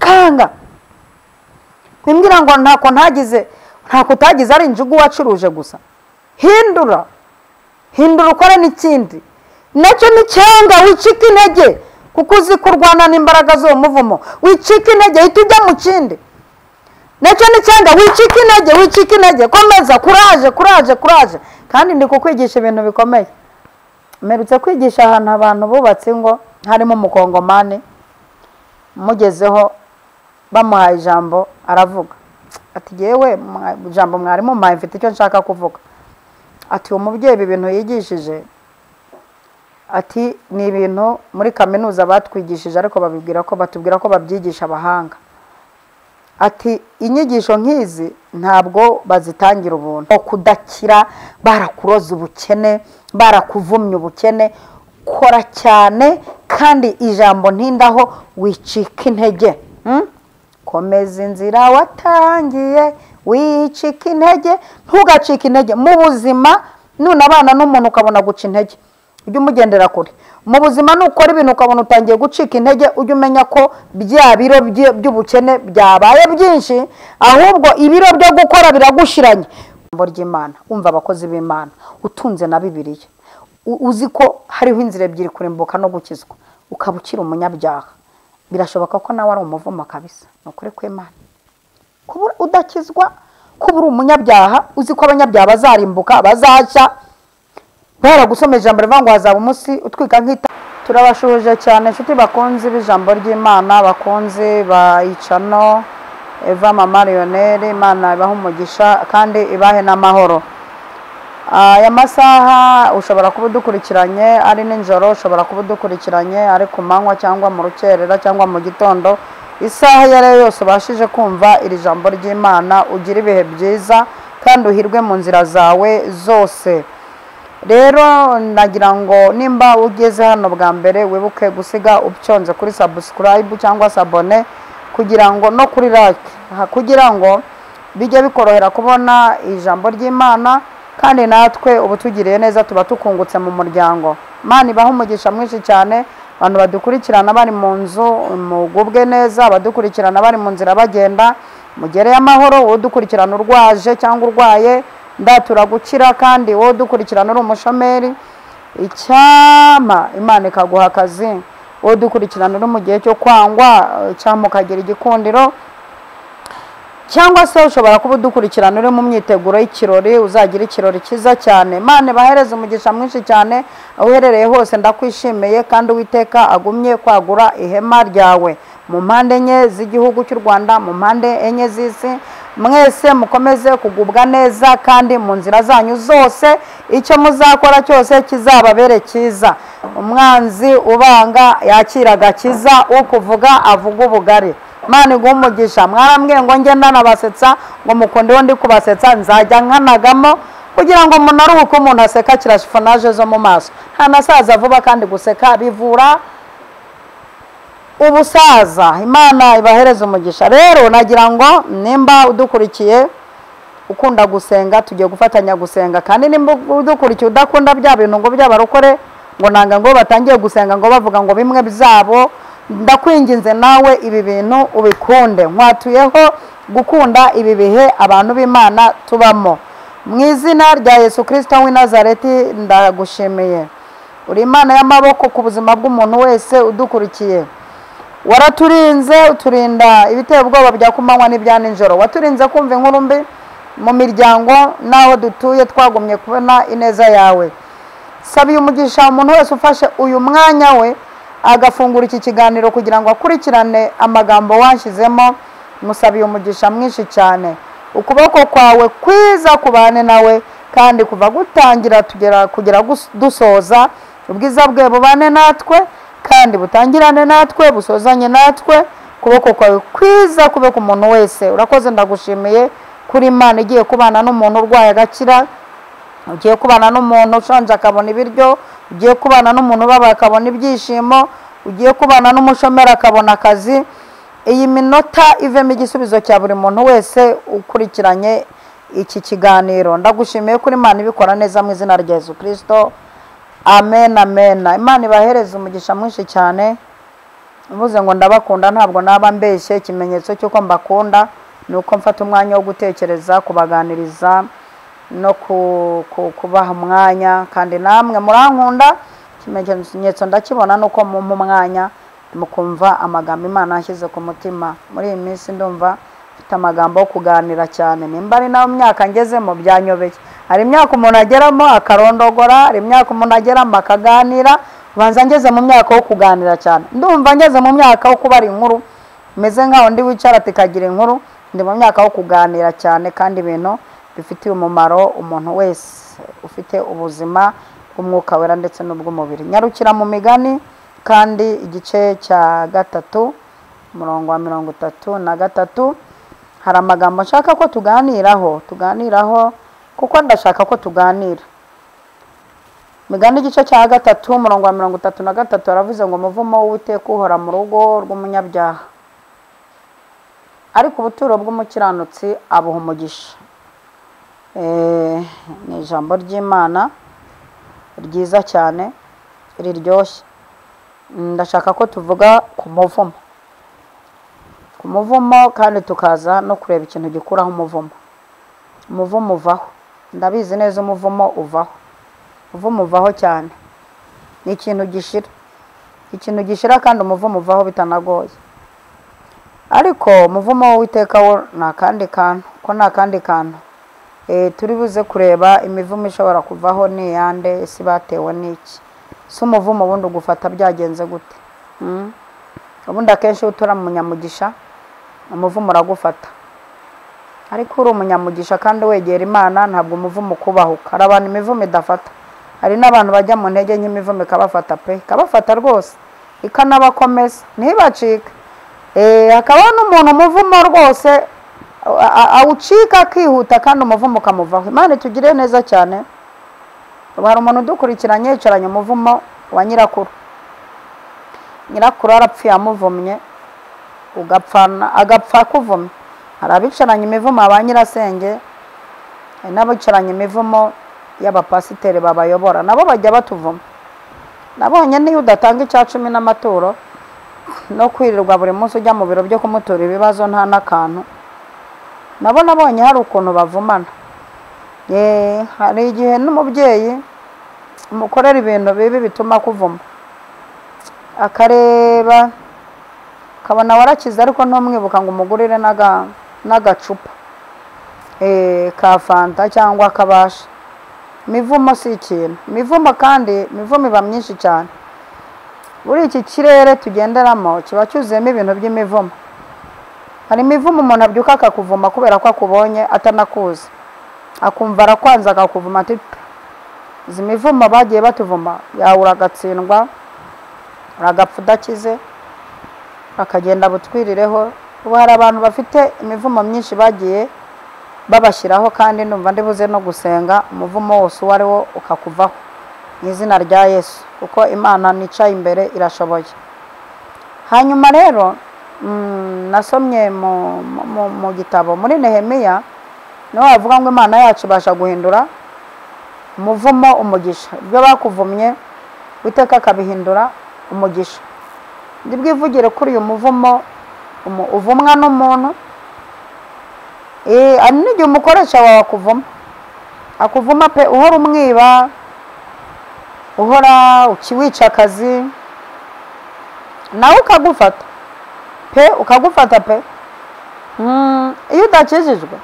Bikanga. Wimbwira ngo ntako ntagize, ntako utagize ari injugu wacuruje gusa. Hindura. Hindura ukore n'ikindi. Nacyo ni cyanga wicika intege kuko uzi kurwana n'imbaraga z'uwo muvumo. Wicika intege hita ujya mu kindi. Nacyo ni cyanga wicika intege, wicika intege. Komeza, courage, courage, courage. Kandi ndi kukwigisha ibintu bikomeye. Mperutse kwigisha ahantu abantu bubatse ingo harimo umukongomani, mugezeho bamuhaye ijambo aravuga ati yewe ijambo mwari mumpaye mfite icyo nshaka kuvuga. Ati uwo mubyeyi ibi bintu yigishije, ati ni ibintu muri kaminuza batwigishije ariko babibwira ko batubwira ko babyigisha abahanga. Ati inyigisho nk'izi ntabwo bazitangira ubuntu. Kudakira, barakuroza ubukene, barakuvumye ubukene. Kora cyane kandi ijambo ntindaho wicika intege. Komeza inzira watangiye, wicika intege, ntugacike intege mu buzima. Nunabana n'umuntu ukabona guca intege, ujye umugendera kure. Mu buzima nukora ibintu ukabona utangiye gucika intege, ujye umenya ko bya biro by'ubukene byabaye byinshi, ahubwo ibiro byo gukora biragushiranye. Ijambo ry'Imana, umva abakozi b'Imana, utunze na Bibiliya, uzi ko hariho inzira ebyiri, kurimbuka no gukizwa, ukaba ukiri umunyabyaha, birashoboka ko nawe ari umuvumo kabisa. Ni ukuri kw'Imana. Kuba udakizwa, kuba uri umunyabyaha, uzi ko abanyabyaha bazarimbuka, bazashya. Baragusoma ijambo rivuga ngo hazaba umunsi utwika nk'ita. Turabashuhuje cyane inshuti bakunzi b'ijambo ry'Imana, bakunzi ba Icano Eva Mama Lionel, Imana ibahe umugisha kandi ibahe n'amahoro. Aya masaha ushobora kuba udukurikiranye ari nijoro, ushobora kuba udukurikiranye ari ku manywa cyangwa mu rukerera cyangwa mu gitondo. Isaha iyo ari yo yose ubashije kumva iri jambo ry'Imana, ugire ibihe byiza kandi uhirwe mu nzira zawe zose. Rero nagira ngo nimba ugeze hano bwa mbere wibuke gusiga ucyonze kuri subscribe cyangwa s'abonner, kugira ngo no kuri like, kugira ngo bijye bikorohera kubona ijambo ry'Imana, kandi natwe ubu tugiriye neza tuba tukungutse mu muryango. Imana ibahe umugisha mwinshi cyane. Abantu badukurikirana bari mu nzu mugubwe neza, abadukurikirana bari mu nzira bagenda mugereye amahoro. Wowe udukurikirana urwaje cyangwa urwaye ndatura gukira, kandi wowe udukurikirana uri umushomeri icyama Imana ikaguha akazi. Wowe udukurikirana uri mu gihe cyo kwangwa cyangwa ukagira igikundiro, cyangwa se ushobora kuba udukurikirana uri mu myiteguro y'ikirori, uzagira ikirori cyiza cyane. Imana ibahereze umugisha mwinshi cyane aho uherereye hose, ndakwishimiye kandi Uwiteka agumye kwagura ihema ryawe mu mpande enye z'igihugu cy'u Rwanda, mu mpande enye z'isi. Mwese mukomeze kugubwa neza kandi mu nzira zanyu zose, icyo muzakora cyose kizababere cyiza. Umwanzi ubanga yakira agakiza, ukuvuga avuga ubugari. Imana iguhe umugisha. Mwarambwiye ngo njye ndanabasetsa, ngo mukunde ndi kubasetsa, nzajya nkanagamo kugira ngo munaruhuke. Umuntu aseka kirashifonaje zo mu maso, nta nasaza vuba, kandi guseka bivura ubusaza. Imana ibahereze umugisha. Rero nagira ngo nimba udukurikiye ukunda gusenga, tugiye gufatanya gusenga. Kandi nimba udukurikiye udakunda bya bintu ngo by'abarokore, ngo nanga ngo batangiye gusenga ngo bavuga ngo bimwe byabo, ndakwinginze nawe ibi bintu ubikunde. Nkwatuyeho gukunda ibi bihe abantu b'Imana tubamo. Mu izina rya Yesu Kristo w'i Nazareti ndagushimiye. Uri Imana y'amaboko ku buzima bw'umuntu wese udukurikiye. Waraturinze, uturinda ibiteye ubwoba bya kumanywa n'ibya nijoro. Waturinze kumva inkuru mbi mu miryango n'aho dutuye, twagumye kubona ineza yawe. Sabiye umugisha umuntu wese ufashe uyu mwanya we agafungura iki kiganiro kugira ngo akurikirane amagambo wanshyizemo. Musabiye umugisha mwinshi cyane. Ukuboko kwawe kwiza kubane nawe, kandi kuva gutangira kugera dusoza, ubwiza bwe bubane natwe, kandi butangirane natwe, busozanye natwe. Ukuboko kwawe kwiza kube ku muntu wese. Urakoze, ndagushimiye kuri Imana igiye kubana n'umuntu urwaye agakira, ugiye kubana n'umuntu ushonje akabona ibiryo, ugiye kubana n'umuntu ubabaye akabona ibyishimo, ugiye kubana n'umushomeri akabona akazi. Iyi minota ivemo igisubizo cya buri muntu wese ukurikiranye iki kiganiro. Ndagushimiye kuri Imana ibikora neza mu izina rya Yesu Kristo. Amen, amen. Imana ibahereze umugisha mwinshi cyane. Mvuze ngo ndabakunda ntabwo naba mbeshye. Ikimenyetso cy'uko mbakunda ni uko mfata umwanya wo gutekereza, kubaganiriza no kubaha umwanya, kandi namwe murankunda. Ikimenyetso ndakibona nuko mumpa umwanya mukumva amagambo Imana yashyize ku mutima. Muri iyi minsi ndumva mfite amagambo yo kuganira cyane, nimba ari nayo myaka ngezemo byanyobeye. Hari imyaka umuntu ageramo akarondogora, hari imyaka umuntu ageramo akaganira. Ubanza ngeze mu myaka yo kuganira cyane, ndumva ngeze mu myaka yo kubara inkuru, meze nkaho ndi wicara tikagira inkuru. Ndi mu myaka yo kuganira cyane kandi ibintu bifitiye umumaro umuntu wese ufite ubuzima bw'umwuka wera ndetse n'ubw'umubiri. Nyarukira mu migani kandi igice cya 3 umurongo wa 33, hari amagambo nshaka ko tuganiraho kuko ndashaka ko tuganira. Migani igice cya 3 umurongo wa 33 aravuze ngo umuvumo w'Uwiteka uhora mu rugo rw'umunyabyaha, ariko ubuturo bw'umukiranutsi abuha umugisha. Ni ijambo ry'Imana ryiza cyane riryoshye. Ndashaka ko tuvuga ku muvumo, ku muvumo, kandi tukaza no kureba ikintu gikuraho umuvumo. Umuvumo uvaho, ndabizi neza, umuvumo uvaho, umuvumo uvaho cyane. Ni ikintu gishira, ikintu gishira, kandi umuvumo uvaho bitanagoye. Ariko umuvumo w'Uwiteka wo ni akandi kantu, ko ni akandi kantu. Turi buze kureba imivumo ishobora kuvaho ni iyande, ese batewe n'iki? Si umuvumo ubundi ugufata byagenze gute? Ubundi akenshi utora umunyamugisha umuvumo uragufata, ariko uri umunyamugisha kandi wegera Imana ntabwo umuvumo ukubahuka. Hari abantu imivumo idafata, hari n'abantu bajya mu ntege nk'imivumo ikabafata pe, ikabafata rwose, ikanabakomeza ntibacike. Hakaba n'umuntu umuvumo rwose awucika akihuta kandi umuvumo ukamuvaho. Imana itugire neza cyane. Hari umuntu udukurikiranye yicaranye umuvumo wa nyirakuru, nyirakuru arapfuye amuvumye, ugapfana agapfa akuvumye. Hari abicaranye imivumo ba nyirasenge, hari n'abicaranye imivumo y'abapasiteri babayobora, nabo bajya batuvuma. Nabonye niyo udatanga icya 10 n'amaturo no kwirirwa buri munsi ujya mu biro byo kumutura ibibazo nta n'akantu, nabo nabonye hari ukuntu bavumana. Hari igihe n'umubyeyi umukorera ibintu bibi bituma kuvuma, akareba akabona warakize ariko ntumwibuka ngo umugurire n'agacupa ka fanta cyangwa akabasha. Imivumo si ikintu, imivumo kandi imivumo iba myinshi cyane. Muri iki kirere tugenderamo kiba cyuzuyemo ibintu by'imivumo. Hari imivumo umuntu abyuka akakuvuma kubera ko akubonye atanakuzi, akumva arakwanza akakuvuma ati izi mivumo bagiye batuvuma, yawe uragatsindwa, uragapfa udakize, akagenda butwirireho. Ubu hari abantu bafite imivumo myinshi bagiye babashyiraho, kandi ndumva ndibuze no gusenga umuvumo wose uwo ari wo ukakuvaho mu izina rya Yesu, kuko Imana nicaye imbere irashoboye. Hanyuma rero nasomye mu gitabo muri Nehemiya, niho bavuga ngo Imana yacu ibasha guhindura umuvumo umugisha. Ibyo bakuvumye Uwiteka akabihindura umugisha. Ndibwivugire kuri uyu muvumo uvumwa n'umuntu. Ari n'igihe umukoresha wawe akuvuma, akuvuma pe, uhora umwiba, uhora ukiwica akazi, nawe ukagufata pe, ukagufata pe. Iyo udakijijwe,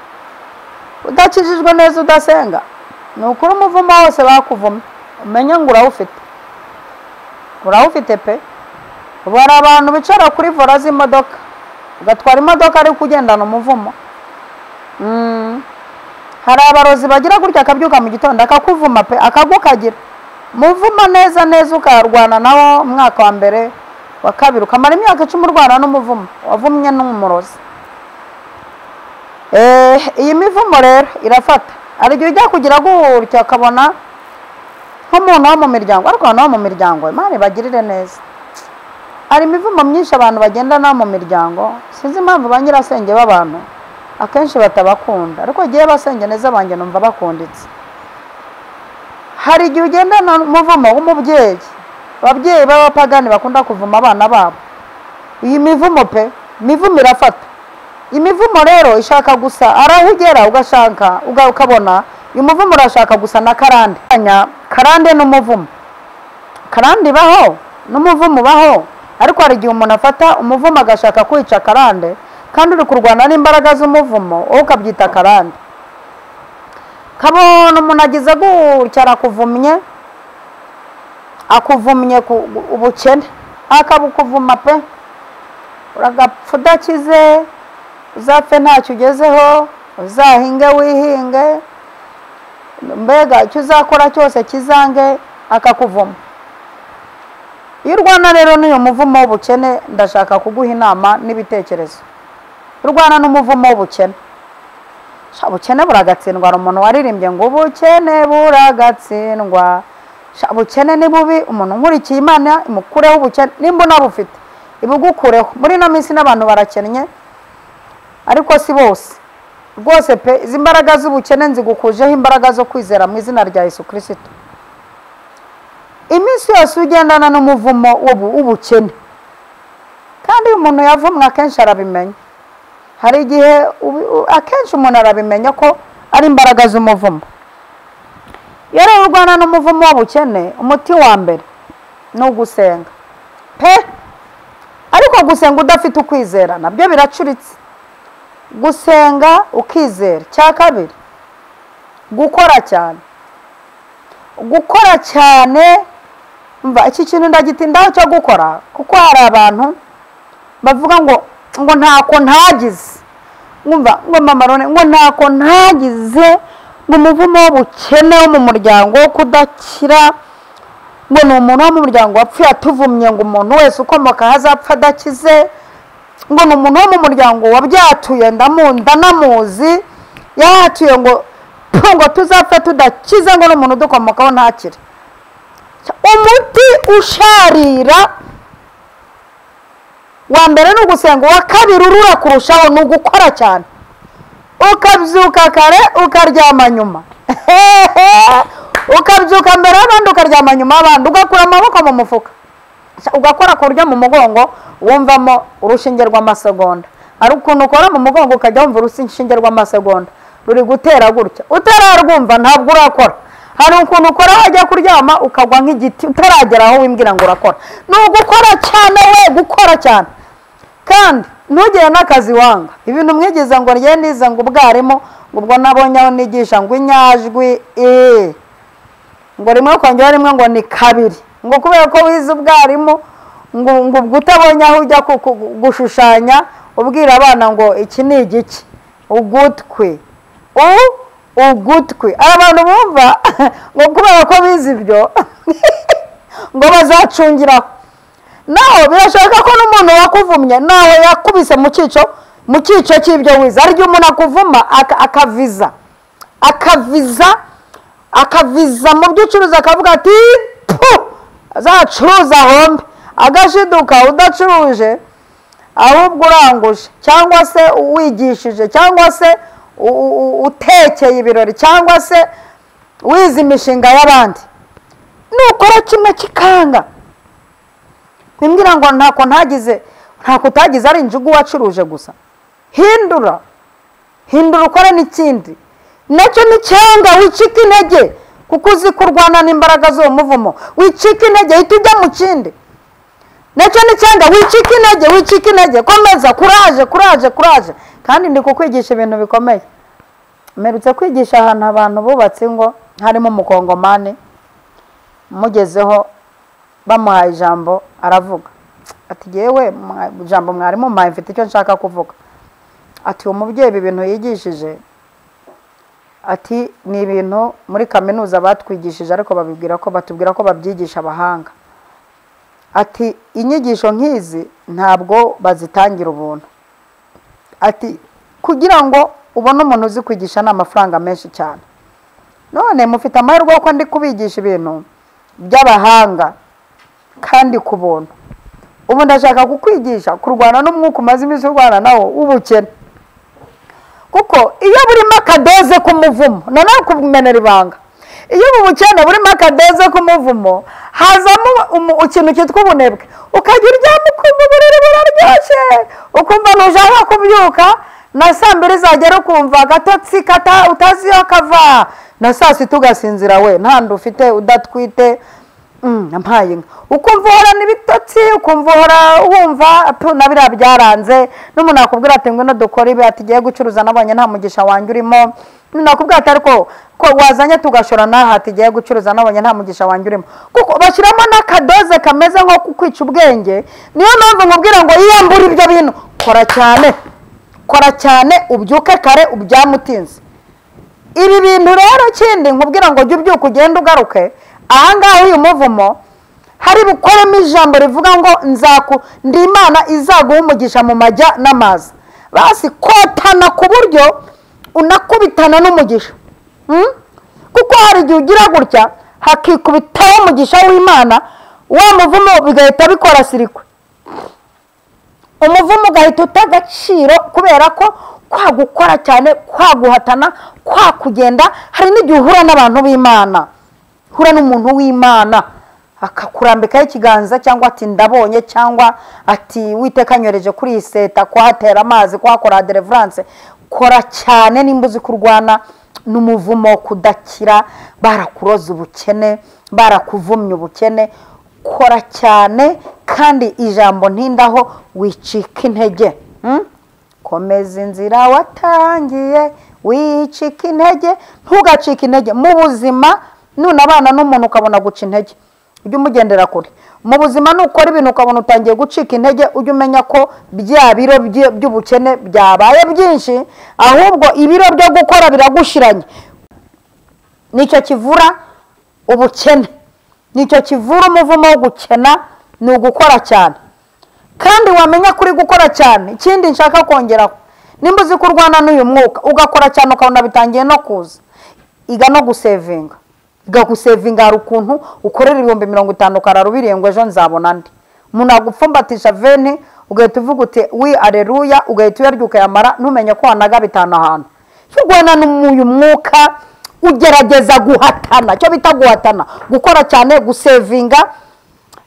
udakijijwe neza, udasenga, ni ukuri umuvumo wose bakuvuma umenye ngo urawufite, urawufite pe. Ubu hari abantu bicara kuri vola z'imodoka, ugatwara imodoka ariko ugendana umuvumo. Hari abarozi bagira gutya akabyuka mu gitondo akakuvuma pe, akagukagira muvumo neza neza, ukarwana nawo umwaka wa mbere wa kabiri, ukamara imyaka 10 urwana n'umuvumo wavumye n'umurozi. Iyi mivumo rero irafata. Hari igihe ujya kugira gutya ukabona nk'umuntu wo mu miryango, ariko abantu bo mu miryango Imana ibagirire neza. Hari imivumo myinshi abantu bagendana mu miryango, sinzi impamvu ba nyirasenge b'abantu akenshi batabakunda, ariko igihe basenge neza banjye numva bakunditse. Hari igihe ugendana umuvumo w'umubyeyi, ababyeyi b'abapagani bakunda kuvuma abana babo. Iyi mivumo pe, imivumo irafata. Imivumo rero ishaka gusa arahugera ugashaka ukabona uyu muvumo urashaka gusa na karande. Karande n'umuvumo, karande ibaho n'umuvumo ubaho, ariko hari igihe umuntu afata umuvumo agashaka kwica karande, kandi uri kurwana n'imbaraga z'umuvumo wowe ukabyita karande. Kabona umuntu agize gutya arakuvumye, akuvumye ubukene, akabukuvuma pe, uragapfa udakize, uzapfe ntacyo ugezeho, uzahinge wihinge, mbega icyo uzakora cyose kizange, akakuvuma. Iyo urwana rero n'uyu muvumo w'ubukene, ndashaka kuguha inama n'ibitekerezo. Urwana n'umuvumo w'ubukene, ubukene buragatsindwa. Hari umuntu waririmbye ngo ubukene buragatsindwa. Ubukene ni bubi, umuntu nkurikiye Imana imukureho ubukene, nimba unabufite ibugukureho. Muri ino minsi n'abantu barakennye, ariko si bose rwose pe. Izi mbaraga z'ubukene nzigukujeho imbaraga zo kwizera mu izina rya Yesu Kristo. Iminsi yose ugendana n'umuvumo w'ubukene, kandi iyo umuntu yavumwe akenshi arabimenya. Hari igihe akenshi umuntu arabimenya ko ari imbaraga z'umuvumo. Iyo rero urwana n'umuvumo w'ubukene, umuti wa mbere ni ugusenga pe. Ariko gusenga udafite ukwizera nabyo biracuritse. Gusenga ukizera. Cya kabiri, gukora cyane. Gukora cyane, mva iki kintu ndagitindaho cyo gukora, kuko hari abantu bavuga ngo ntako ntagize, ngumva ngo mama Rone ngo ntako ntagize, ngo umuvumo w'ubukene wo mu muryango wo kudakira, ngo ni umuntu wo mu muryango wapfuye atuvumye, ngo umuntu wese ukomoka azapfa adakize, ngo ni umuntu wo mu muryango wabyatuye ndanamuzi yahatuye ngo tuzapfa tudakize, ngo n'umuntu udukomokaho ntakire. Umuti usharira wa mbere ni ugusenga, uwa kabiri urura kurushaho ni ugukora cyane, ukabyuka kare ukaryama nyuma, ukabyuka mbere y'abandi ukaryama nyuma y'abandi, ugakura amaboko mu mufuka, ugakora ku buryo mu mugongo wumvamo urushinge rw'amasegonda. Hari ukuntu ukora mu mugongo ukajya wumva urushinge rw'amasegonda ruri gutera gutya, utararwumva ntabwo urakora. Hari ukuntu ukora wajya kuryama ukagwa nk'igiti utaragera aho wimbwira ngo urakora. Ni ugukora cyane we, gukora cyane. Kandi ntugire n'akazi wanga. Ibintu mwigiza ngo rye nize ngo ubwarimu, ngo ubwo nabonye aho nigisha ngo inyajwi ngo rimwe kongera rimwe ngo ni kabiri, ngo kubera ko wize ubwarimu ngo ubwo utabonye aho ujya gushushanya ubwira abana ngo iki ni igiki, ugutwi ugutwi. Abantu bumva ngo kubera ko bize ibyo ngo bazacungiraho. Naho birashoboka ko n'umuntu wakuvumye nawe yakubise mu cyico cy'ibyo wize. Hari igihe umuntu akuvuma akaviza akaviza mu byo ucuruza, akavuga ati azacuruza hombe, agashiduka udacuruje ahubwo uranguje, cyangwa se wigishije, cyangwa se utekeye ibirori, cyangwa se wize imishinga y'abandi. Nukora kimwe kikanga, wimbwira ngo ntako ntagize, ntako utagize ari injugu wacuruje gusa. Hindura, hindura ukore n'ikindi nacyo ni cyanga, wicika intege kuko uzi kurwana n'imbaraga z'uwo muvumo. Wicika intege, hita ujya mu kindi nacyo ni cyanga, wicika intege, wicika intege, komeza, kuraje kuraje kuraje. Kandi ndi kukwigisha ibintu bikomeye. Mperutse kwigisha ahantu abantu bubatse ingo, harimo umukongomani, mugezeho bamuhaye ijambo aravuga ati yewe ijambo mwari mumpaye mfite icyo nshaka kuvuga. Ati uwo mubyeyi ibi bintu yigishije, ati ni ibintu muri kaminuza batwigishije, ariko babibwira ko batubwira ko babyigisha abahanga. Ati inyigisho nk'izi ntabwo bazitangira ubuntu. Ati kugira ngo ubone umuntu uzi kwigisha ni amafaranga menshi cyane. None mufite amahirwe ko ndi kubigisha ibintu by'abahanga kandi ku buntu. Ubu ndashaka kukwigisha kurwana n'umwuka umaze iminsi urwana nawo w'ubukene, kuko iyo burimo akadoze k'umuvumo, noneho kumenera ibanga, iyo ubu bukene burimo akadoze k'umuvumo hazamo ikintu cyitwa ubunebwe. Ukajya uryama ukumva uburiri buraryoshye, ukumva ntushaka kubyuka, na saa mbiri zagera ukumva agatotsi kata utazi iyo kava, na saa sita ugasinzira we nta nda ufite udatwite. Mpaye inka, ukumva uhorana ibitotsi, ukumva uhora wumva na biriya byaranze. N'umuntu akubwira ati ngwino dukore ibi, ati giye gucuruza nabonye nta mugisha wanjye urimo. N'umuntu akubwira ati ariko ko wazanye tugashora n'aha, ati giye gucuruza nabonye nta mugisha wanjye urimo. Kuko bashyiramo n'akadoze kameze nko kukwica ubwenge. Niyo mpamvu nkubwira ngo yiyambure ibyo bintu, kora cyane, kora cyane, ubyuke kare, ubyamutinze. Ibi bintu rero kindi nkubwira ngo jya ubyuka ugende ugaruke. Ahangaha uyu muvumo hari bukoremo ijambo rivuga ngo nzaku ndi Imana izaguha umugisha mu majya n'amazi. Basi kotana ku buryo unakubitana n'umugisha. Kuko hari igihe ugira gutya hakikubitaho umugisha w'Imana, wa muvumo bigahita bikora sirikwe, umuvumo ugahita uta agaciro kubera ko kwa gukora cyane, kwa guhatana, kwa kugenda. Hari n'igihe uhura n'abantu b'Imana, uhura n'umuntu w'Imana akakurambikaho ikiganza, cyangwa ati ndabonye, cyangwa ati Uwiteka anyoreje kuri iyi seta kuhatera amazi, kuhakora deliverance. Kora cyane nimba uzi kurwana n'umuvumo kudakira, barakuroza ubukene, barakuvumye ubukene. Kora cyane kandi ijambo ntindaho wicika intege. Komeza inzira watangiye, wicika intege, ntugacike intege mu buzima. Nunabana n'umuntu ukabona guca intege, ujye umugendera kure. Mu buzima nukora ibintu ukabona utangiye gucika intege, ujye umenya ko bya biro by'ubukene byabaye byinshi, ahubwo ibiro byo gukora biragushiranye. Nicyo kivura ubukene, nicyo kivura umuvumo wo gukena, ni ugukora cyane. Kandi wamenya kuri gukora cyane, ikindi nshaka kongeraho, nimba uzi kurwana n'uyu mwuka ugakora cyane ukabona bitangiye no kuza, iga no gusevinga. Iga gusevinga, hari ukuntu ukorera 50,000 ukarara ubiriye ngo ejo nzabona andi. Umuntu agupfumbatisha veni ugahita uvuga uti wi aleluya, ugahita uyarya ukayamara, ntumenye ko wanaga 5 ahantu. Cyo urwana n'uyu mwuka ugerageza guhatana, cyo bita guhatana, gukora cyane, gusevinga,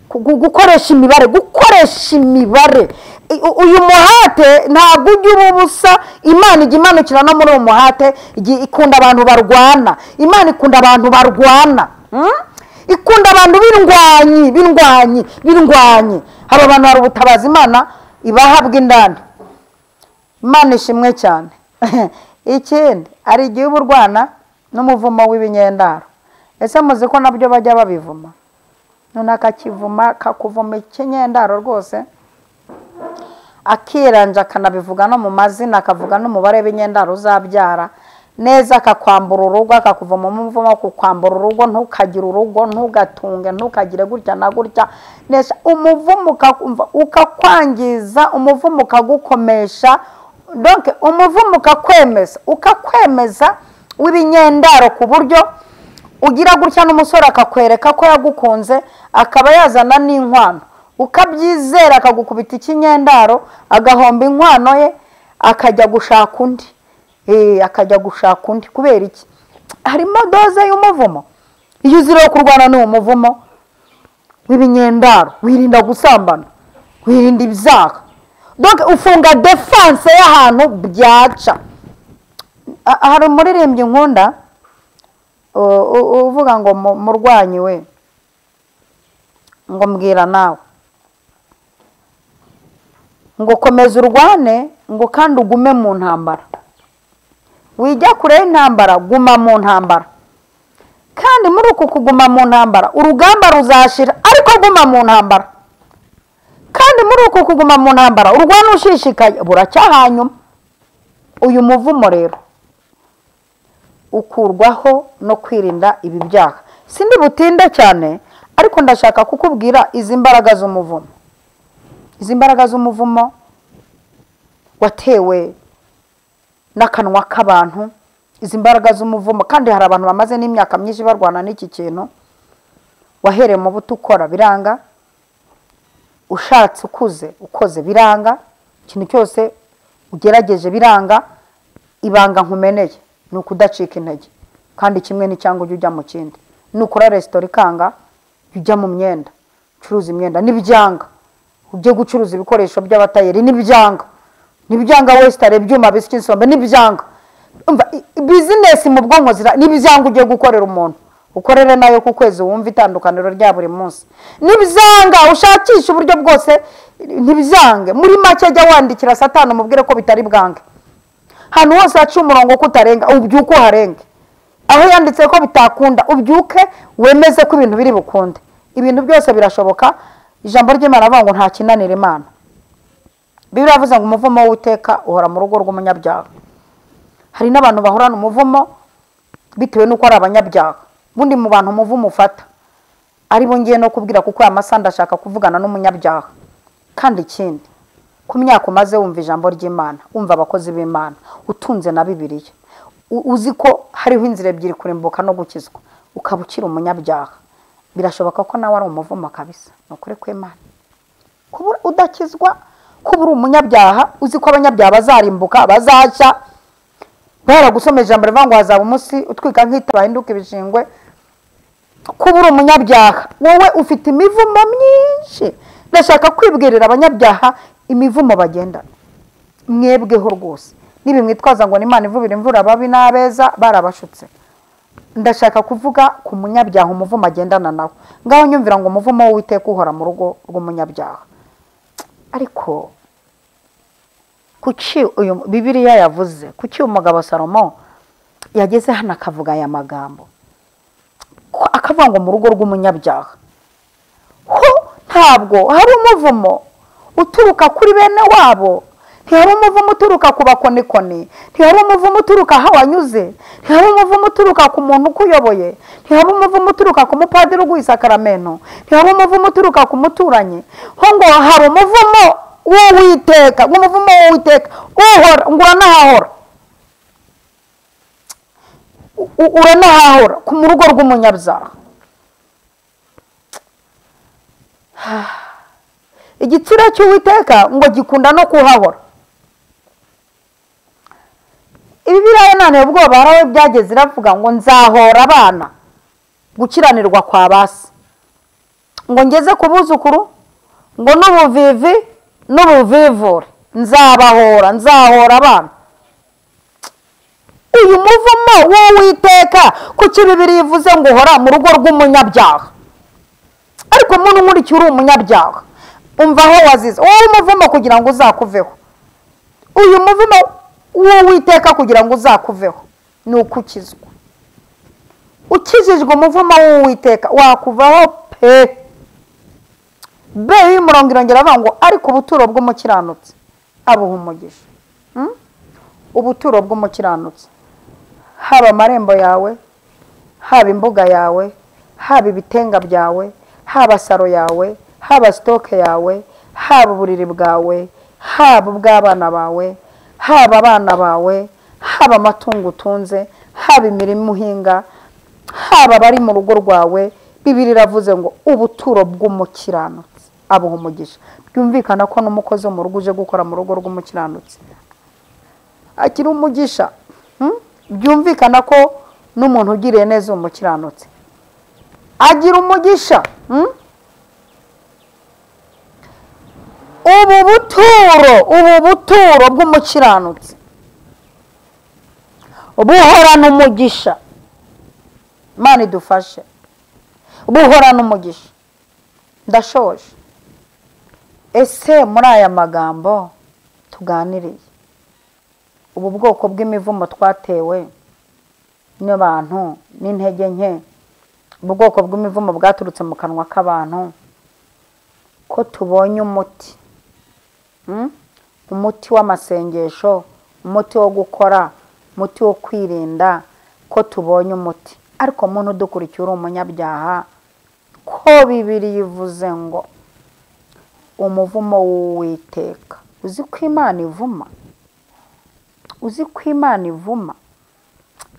gukoresha imibare, gukoresha imibare. Uyu muhate ntabwo ujya uba ubusa. Imana ijya imanukira no muri uwo muhate, ikunda abantu barwana. Imana ikunda abantu barwana, ikunda abantu b'indwanyi, b'indwanyi, b'indwanyi. Aba bantu hari ubutabazi Imana ibaha bw'indani. Imana ishimwe cyane. Ikindi ari igihe uba urwana n'umuvumo w'ibinyendaro. Ese muzi ko nabyo bajya babivuma? None akakivuma, kakuvuma ikinyendaro rwose, akiranja akanabivuga no mu mazina, akavuga n'umubare w'ibinyendaro uzabyara neza, akakwambura urugo, akakuvuma umuvumo kukwambura urugo, ntukagire urugo, ntugatunge, ntukagire gutya na gutya. Neza umuvumo ukakwangiza, umuvumo ukagukomesha, donc umuvumo ukakwemeza, ukakwemeza w'ibinyendaro ku buryo ugira gutya n'umusore akakwereka ko yagukunze, akaba yazana n'inkwano, ukabyizera, akagukubita ikinyendaro, agahomba inkwano ye, akajya gushaka undi. Akajya gushaka undi. Kubera iki? Harimo doze y'umuvumo. Iyo uzira kurwana n'uwo muvumo w'ibinyendaro, wirinda gusambana, wirinda ibyaha, donc ufunga defense y'ahantu byaca. Hari umuririmbyi nkunda uvuga ngo murwanyi we, ngo mbwira nawe, ngo komeza urwane, ngo kandi ugume mu ntambara, wijya kure y'intambara, guma mu ntambara. Kandi muri uku kuguma mu ntambara urugamba ruzashira, ariko guma mu ntambara. Kandi muri uku kuguma mu ntambara urwana ushishikaye, buracya hanyuma. Uyu muvumo rero ukurwaho no kwirinda ibi byaha. Sindi butinde cyane, ariko ndashaka kukubwira izi mbaraga z'umuvumo. Izi mbaraga z'umuvumo watewe n'akanwa k'abantu, izi mbaraga z'umuvumo. Kandi hari abantu bamaze n'imyaka myinshi barwana n'iki kintu. Wahereye mu buto ukora biranga, ushatse ukuze ukoze biranga, ikintu cyose ugerageje biranga. Ibanga nkumeneye ni ukudacika intege, kandi kimwe n'icyangwa ujya mu kindi. Nukora resitora ikanga, ujya mu myenda, ucuruza imyenda nibyanga, ujye gucuruza ibikoresho by'abatayeri nibyanga, nibyanga wesitare ibyuma bisya isombe nibyanga. Umva bizinesi mu bwonko zira nibyanga, ugiye gukorera umuntu ukorere nayo ku kwezi wumva itandukaniro rya buri munsi. Nibyanga ushakisha uburyo bwose ntibyange. Muri make jya wandikira Satani umubwire ko bitari bwange. Hano hose haca umurongo ko utarenga, ubyuke uharenge. Aho yanditse ko bitakunda ubyuke wemeze ko ibintu biri bukunde. Ibintu byose birashoboka. Ijambo ry'Imana avuga ngo nta kinanira Imana. Bibiliya iravuze ngo umuvumo w'Uwiteka uhora mu rugo rw'umunyabyaha. Hari n'abantu bahorana umuvumo bitewe n'uko ari abanyabyaha. Bundi mu bantu umuvumo ufata ari bo ngiye no kubwira, kuko aya masaha ndashaka kuvugana n'umunyabyaha. Kandi ikindi, ku myaka umaze wumva ijambo ry'Imana, wumva abakozi b'Imana, utunze na Bibiliya, uzi ko hariho inzira ebyiri, kurimbuka no gukizwa, ukaba ukiri umunyabyaha, birashoboka ko nawe ari umuvumo kabisa. Ni ukuri kw'Imana. Kuba udakizwa, kuba uri umunyabyaha, uzi ko abanyabyaha bazarimbuka, bazashya. Baragusomeye ijambo rivuga ngo hazaba umunsi utwika nk'itara bahinduka ibishingwe. Kuba uri umunyabyaha, wowe ufite imivumo myinshi. Ndashaka kwibwirira abanyabyaha imivumo bagendana. Mwebweho rwose nibimwitwaza ngo Imana ivubira imvura babi n'abeza, barabashutse. Ndashaka kuvuga ku munyabyaha umuvumo agendana nawe. Ngaho nyumvira ngo umuvumo w'Uwiteka uhora mu rugo rw'umunyabyaha. Ariko kuki uyu Bibiliya yavuze, kuki umugabo Salomo yageze hano akavuga aya magambo, akavuga ngo mu rugo rw'umunyabyaha ho ntabwo hari umuvumo uturuka kuri bene wabo, ntihari umuvumo uturuka ku bakonikoni, ntihari umuvumo uturuka aho wanyuze, ntihari umuvumo uturuka ku muntu ukuyoboye, ntihari umuvumo uturuka ku mupadiri uguha isakaramento, ntihari umuvumo uturuka ku muturanyi. Ho ngo hari umuvumo w'Uwiteka, ngo umuvumo w'Uwiteka uhora, ngo uranahahora, uranahahora ku rugo rw'umunyabyaha. Igitsina cy'Uwiteka ngo gikunda no kuhahora. Ibi biriya nane ubwoba harawe byageze iravuga ngo nzahora abana gukiranirwa kwa basi, ngo ngeze ku buzukuru, ngo n'ubuvivi n'ubuvivure nzabahora, nzahora abana. Uyu muvumo w'Uwiteka kuki Bibiliya ivuze ngo uhora mu rugo rw'umunyabyaha? Ariko umuntu nkurikiye uri umunyabyaha, umva aho wazize wowe umuvumo kugira ngo uzakuveho. Uyu muvumo w'Uwiteka kugira ngo uzakuveho ni ukukizwa. Ukijijwe umuvumo w'Uwiteka wakuvaho pe. Be y'umurongo irongera avuga ngo ariko ubuturo bw'umukiranutsi abuha umugisha. Ubuturo bw'umukiranutsi, haba amarembo yawe, haba imbuga yawe, haba ibitenga byawe, haba saro yawe, haba sitoke yawe, haba uburiri bwawe, haba ubw'abana bawe, haba abana bawe, haba amatungo utunze, haba imirimo uhinga, haba abari mu rugo rwawe. Bibiliya iravuze ngo ubuturo bw'umukiranutsi abuha umugisha. Byumvikana ko n'umukozi wo mu rugo uje gukora mu rugo rw'umukiranutsi akiri umugisha. Byumvikana ko n'umuntu ugiriye neza umukiranutsi agira umugisha. Ubu buturo bw'umukiranutsi buhorana umugisha. Imana idufashe, buhorana umugisha. Ndashoje. Ese muri aya magambo tuganiriye, ubu bwoko bw'imivumo twatewe n'abantu n'intege nke, ubwoko bw'imivumo bwaturutse mu kanwa k'abantu, ko tubonye umuti, umuti w'amasengesho, umuti wo gukora, umuti wo kwirinda, ko tubonye umuti. Ariko muntu udukurikiye uri umunyabyaha, ko Bibiliya ivuze ngo umuvumo w'Uwiteka, uzi ko Imana ivuma, uzi ko Imana ivuma.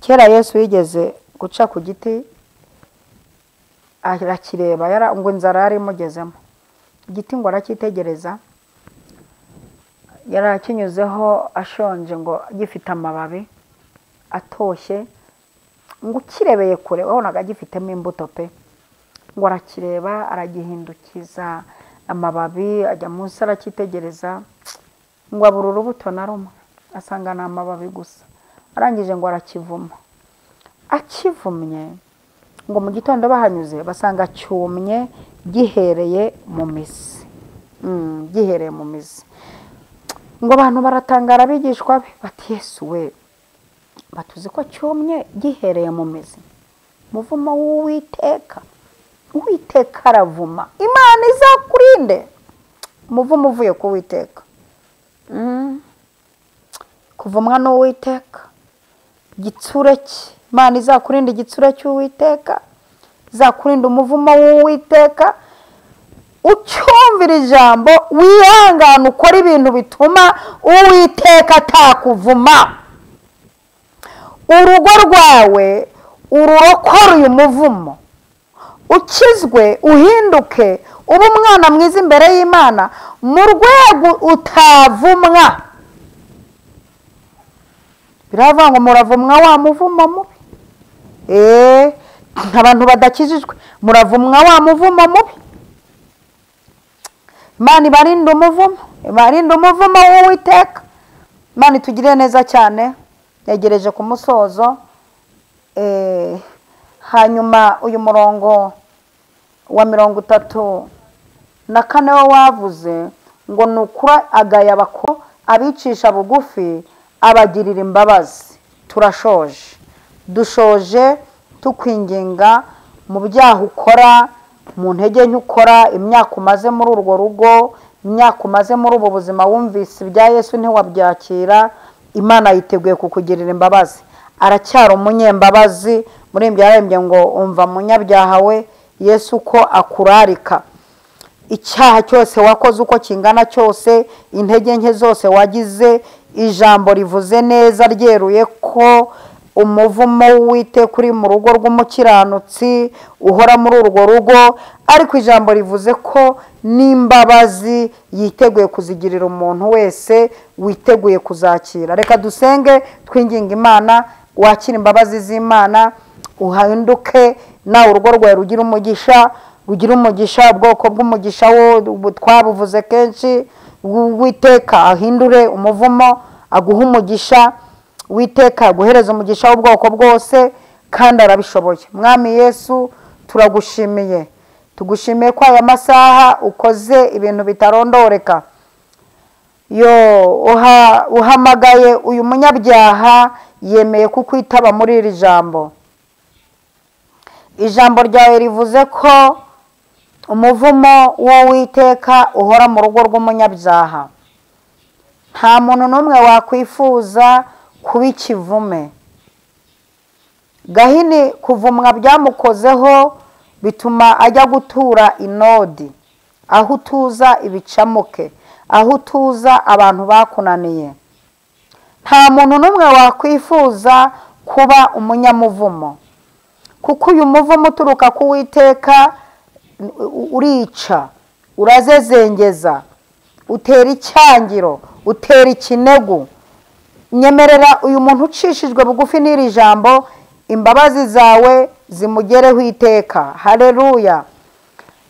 Kera Yesu yigeze guca ku giti arakireba, ngo inzara yari imugezemo, igiti ngo aracyitegereza, yari akinyuzeho ashonje, ngo gifite amababi atoshye, ngo ukirebeye kure wabonaga gifitemo imbuto pe. Ngo arakireba aragihindukiza, Amababi ajya munsi aracyitegereza, ngo abura urubuto na rumwe, asanga ni amababi gusa. Arangije ngo arakivuma. Akivumye ngo mu gitondo bahanyuze basanga cyumye gihereye mu mizi. Gihereye mu mizi. Ngo abantu baratangara, abigishwa be bati Yesu we, batuzi ko cyumye gihereye mu mizi. Muvumo w'Uwiteka, Uwiteka aravuma, Imana izakurinde umuvumo uvuye ku Uwiteka. Kuvumwa n'Uwiteka, igitsure cye, Imana izakurinde igitsure cy'Uwiteka, izakurinde umuvumo w'Uwiteka. Ucyumvira ijambo, wihangane, ukora ibintu bituma Uwiteka atakuvuma. Urugo rwawe ururokore uyu muvumo, ukizwe, uhinduke, ube umwana mwiza imbere y'Imana mu rwego utavumwa. Biravuga ngo muravumwa wa muvumo mubi. Abantu badakijijwe muravumwa wa muvumo mubi. Imana ibarinde umuvumo, ibarinde umuvumo w'Uwiteka. Imana itugirire neza cyane. Yegereje ku musozo. Hanyuma uyu murongo wa 34 wo wavuze ngo nukura agaya bako abicisha bugufi abagirira imbabazi. Turashoje, dushoje tukwinginga mu byaha ukora, mu ntege nke ukora, imyaka umaze muri urwo rugo, imyaka umaze muri ubu buzima, wumvise ibya Yesu ntiwabyakira, Imana yiteguye kukugirira imbabazi. Aracyari umunyembabazi. Muri ibyo yarembye ngo umva munyabyaha we, Yesu ko akurarika. Icyaha cyose wakoze uko kingana cyose, intege nke zose wagize, ijambo rivuze neza ryeruye ko umuvumo w'Uwiteka uri mu rugo rw'umukiranutsi uhora muri urwo rugo, ariko ijambo rivuze ko n'imbabazi yiteguye kuzigirira umuntu wese witeguye kuzakira. Reka dusenge twinginga Imana, wakira imbabazi z'Imana, uhinduke nawe urugo rwawe rugira umugisha, rugira umugisha, ubwoko bw'umugisha wo twabuvuze kenshi. Uwiteka ahindure umuvumo, aguhe umugisha, Uwiteka aguhereze umugisha w'ubwoko bwose, kandi arabishoboye. Mwami Yesu, turagushimiye, tugushimiye ko aya masaha ukoze ibintu bitarondoreka. Yo uhamagaye uyu munyabyaha, yemeye kukwitaba muri iri jambo. Ijambo ryawe rivuze ko umuvumo w'Uwiteka uhora mu rugo rw'umunyabyaha. Nta muntu n'umwe wakwifuza kuba ikivume. Gahini kuvumwa byamukozeho bituma ajya gutura inodi, aho utuza ibicamuke, aho utuza abantu bakunaniye. Nta muntu n'umwe wakwifuza kuba umunyamuvumo, kuko uyu muvumo uturuka ku Uwiteka urica, urazezengeza, utera icyangiro, utera ikinegu. Nyemerera uyu muntu ucishijwe bugufi n'iri jambo, imbabazi zawe zimugereho iteka. Haleluya.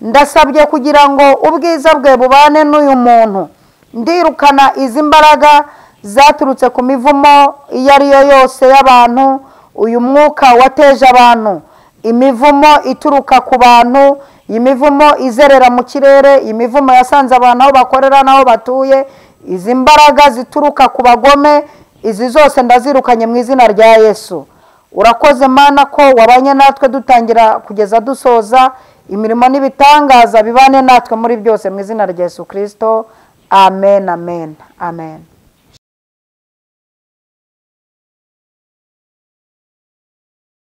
Ndasabye kugira ngo ubwiza bwe bubane n'uyu muntu. Ndirukana izi mbaraga zaturutse ku mivumo iyo ari yo yose y'abantu, uyu mwuka wateje abantu, imivumo ituruka ku bantu, imivumo izerera mu kirere, imivumo yasanze abantu aho bakorera n'aho batuye, izi mbaraga zituruka ku bagome, izi zose ndazirukanye mu izina rya Yesu. Urakoze Mana ko wabanye natwe dutangira kugeza dusoza, imirimo n'ibitangaza bibane natwe muri byose mu izina rya Yesu Kristo. Amen, amen, amen.